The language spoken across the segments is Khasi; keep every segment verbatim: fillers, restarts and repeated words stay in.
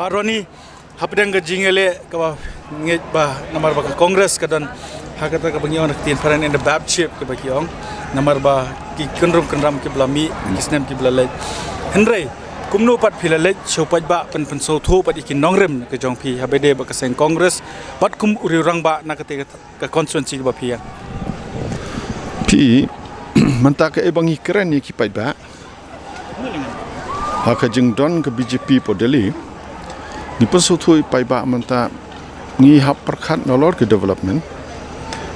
Aroni, hapdeng ka jingïaleh kaba ngeit ba namar ba ka Congress ka don ha kata kaba ngi ong ka ktien phareng in the bad shape kaba ki ong, namar ba ki kynrum kynram kiba la mih, ki snem kiba la leit. Hynrei kumno pat phi la leit sha u paidbah ban pynsngewthuh pat ïa ki nongrim ka jong phi haba dei ba ka seng Congress, bad kum u rangbah na kata ka constituency kaba phi ïeng? Phi, mynta kaei ba ngi kren ïa ki paidbah ha ka jingdon ka B J P hapoh Delhi, ngi pynsngewthuh ïa ki paidbah mynta ngi hap pyrkhat nalor ki development.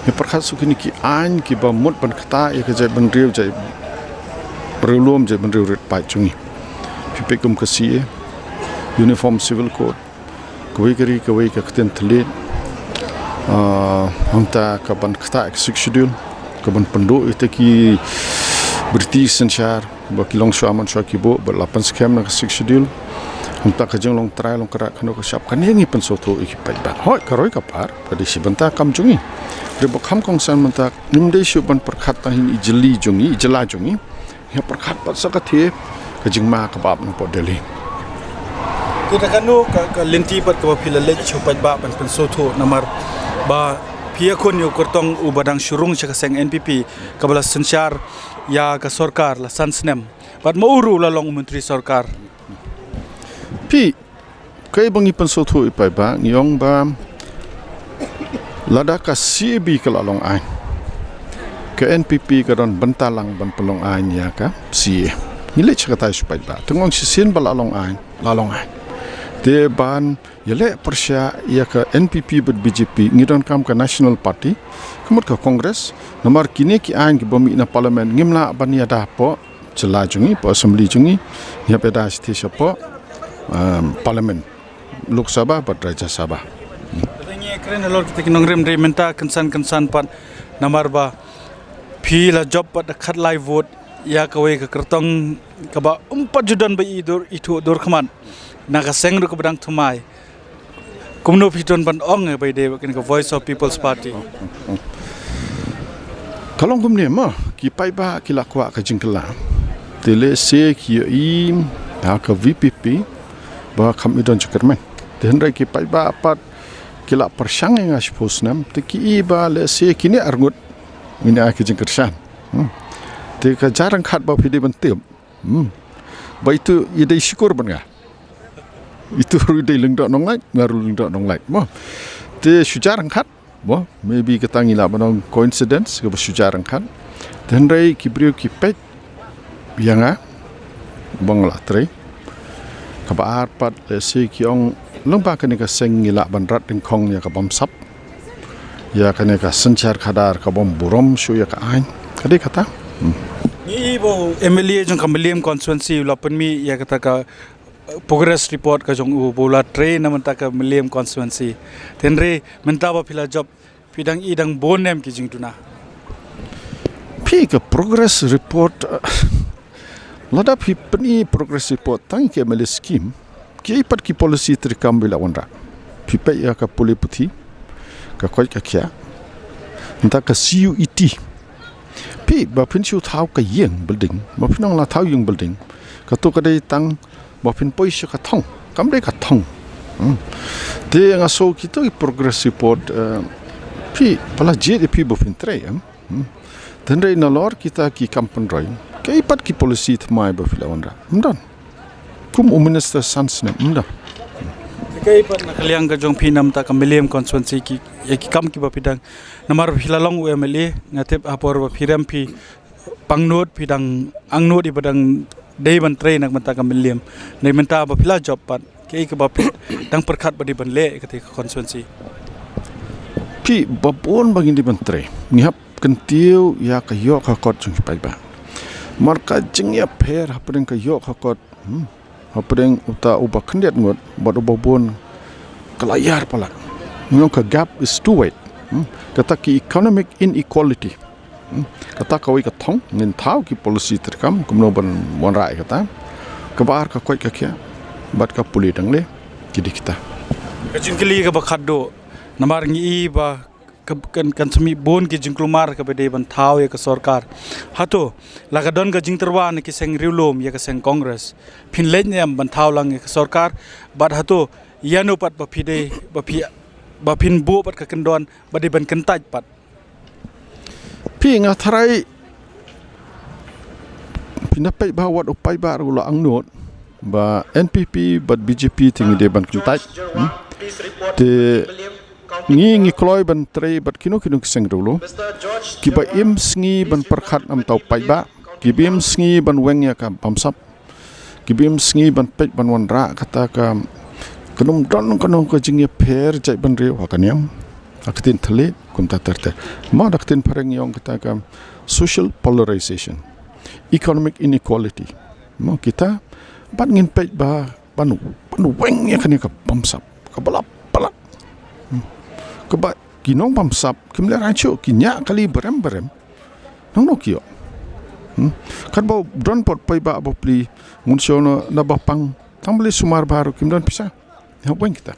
Ngi pyrkhat shuh kine ki aiñ kiba mut ban ktah ïa ka jaitbynriew, jaitriewlum, jaitbynriew rit paid jong ngi. Phi peit kum ka C A, Uniform Civil Code, kawei ka ri kawei ka ktien thylliej. Ah, hangta ka ban ktah ka Sixth Schedule, ka ban pynduh ïa kita ki British synshar ba ki long shuwa man shuwa ki buh, ba la pynskhem na ka Sixth Schedule. Hangta ka jinglong trai long kyrah kano ka shap, kane ngi pynsngewthuh ïa ki paidbah. Hooid, ka roi ka par ka dei shi bynta kam jong ngi. Hynrei ba kham kongsan mynta ngim dei shuh ban pyrkhat tang hi i jylla jong ngi, i jylla jong ngi. Ngi pyrkhat pat sa ka thie ka jingma kaba ap na hapoh Delhi. Te da kano ka, ka lynti pat kaba phi la leit sha u paidbah ban pynsngewthuh, namar ba phi ïakhun ïa u kyrtong uba dang shu rung sha ka seng N P P kaba la synshar ïa ka sorkar la san snem, bad ma u ruh u la long u myntri sorkar? Phi, kaei ba ngi pynsngewthuh ïa ki paidbah, ngi ong ba lada ka C A B ka la long aiñ, ka N P P ka don bynta lang ban pynlong aiñ ïa ka C A A. Ngi leit sha kata sha u paidbah, te ngi ong shisien ba la long aiñ, la long aiñ. Te ban ïaleh pyrshah ïa ka N P P bad B J P, ngi donkam ka National Party, ka mut ka Congress, namar kine ki aiñ kiba mih na Parliament ngim lah ban ïada hapoh jylla jong ngi, hapoh Assembly jong ngi, ngi hap ïada shathie shapoh, um, Parliament, Lok Sabha bad Rajya Sabha. Te ngi kren halor kita ki nongrim, hynrei mynta kynsan kynsan pat, namar ba phi la jop pat da khatlai vote ïa kawei ka kyrtong kaba ym pat ju don ba i dur, ithuh dur khmat na ka seng ruh kaba dang thymmai. Kumno phi don ban ong ïa ba i dei ba kane ka Voice of People's Party? Ka long kumne mo, ki paidbah ki la kwah ka jingkylla. Te lehse ki ïohi ha ka V P P ba kham i don jingkyrmen. Te hynrei ki paidbah pat ki la pyrshang ïa nga shiphew snem, te ki i ba lehse kine arngut ngin ai ka jingkyrshan. Hmm. Te ka jia ryngkat ba phi dei ban tip. Hmm. Ba itu i dei shukor ban nga. Itu ruh i dei lyngdoh nonglait, nga ruh lyngdoh nonglait. Mo. Te shu jia ryngkat. Mo, maybe kata ngi lah ban ong coincidence kaba shu jia ryngkat. Te hynrei ki briew ki peit ïa nga ba nga la trei. Kaba ar pat, lehse ki ong lyngba kane ka seng ngi lah ban rat dyngkhong ïa ka bamsap, ïa kane ka synshar khadar ka bym burom shuh ïa ka aiñ. Ka dei kata. Hmm. Ngi i ba u M L A jong ka Mylliem constituency u la pynmih ïa kata ka, eh, progress report ka jong u ba u la trei na mynta ka Mylliem constituency. Te hynrei mynta ba phi la jop, phi dang i dang bun ne em ki jingduna? Phi, ka progress report, eh, lada phi pyni progress report tang ïa ki M L A scheme, kiei pat ki policy treikam ba i la wanrah? Phi peit ïa ka pule puthi, ka koit ka khiah, nangta ka C U E T. Phi, ba phin shu thaw ka ïing building, ba phin ong la thaw ïing building, kato ka dei tang ba phin poi sha ka thong, kam dei ka thong. Hmm. Te nga sngew kito ki progress report, eh, phi, ba la jied ïa phi ba phin trei, em. Hmm. Te hynrei nalor kita ki kam pynroi, kiei pat ki policy thymmai ba phi la wanrah? Ym don. Kum u minister san snem, ym don. Te kiei pat na ka liang ka jong phi na mynta ka Mylliem constituency ki, ïa ki kam kiba phi dang, namar phi la long u M L A, nga tip ha por ba phi rem phi pangnud, phi dang angnud ïa ba dang dei ban trei na ka mynta ka Mylliem. Hynrei mynta ba phi la jop pat, kiei kaba phi dang pyrkhat ba dei ban leh ïa kata ka constituency? Phi, ba bun ba ngin dei ban trei. Ngi hap kyntiew ïa ka ïoh ka kot jong ki paidbah. Namar ka jingïapher hapdeng ka ïoh ka kot, hmm, hapdeng uta uba khyndiat ngut bad uba bun ka la ïar palat. Ngi ong ka gap is too wide. Hmm. Kata ki economic inequality. Hmm. Kata kawei ka thong, ngin thaw ki policy treikam kumno ban wanrah ïa kata. Kaba ar ka koit ka khiah bad ka pule dangle, ki dei kita. Ka jingkylli kaba khatduh, namar ngi i ba ka, kan, kan sa mih bun ki jingkulmar kaba dei ban thaw ïa ka sorkar. Hato la ka don ka jingtyrwa na ki seng riewlum ïa ka seng Congress, phin leit ne em ban thaw lang ïa ka sorkar? Bad hato ïano pat ba phi dei, ba phi, ba phin buh pat ka kyndon ba dei ban kyntait pat? Phi, nga tharai phi na peit ba wat u paidbah ruh la angnud ba N P P bad B J P te ngi dei ban kyntait. Hmm? Te ngi, ngi kloi ban trei bad kino kino ki seng riewlum kiba im sngi ban pyrkhat namar u paidbah, kiba im sngi ban weng ïa ka bamsap, kiba im sngi ban peit ban wanrah kata ka, kan ym don kano ka jingïapher jaitbynriew ha ka niam, ha ka ktien thylliej kumta ter ter. Mo, da ka ktien phareng ïong kata ka social polarization, economic inequality. Mo, kita, bad ngin peit ba ban, ban weng ïa kane ka bamsap kaba la palat. Hmm. Kaba ki nongbamsap kim lehrain shuh, ki ñiah kali barem barem. Nangno ki ïoh? Hmm? Katba don pat paidbah bapli, ngun shu na, na ba pang, tang ba leit sumar bha ruh kim don pisa. Ïa, weng kita.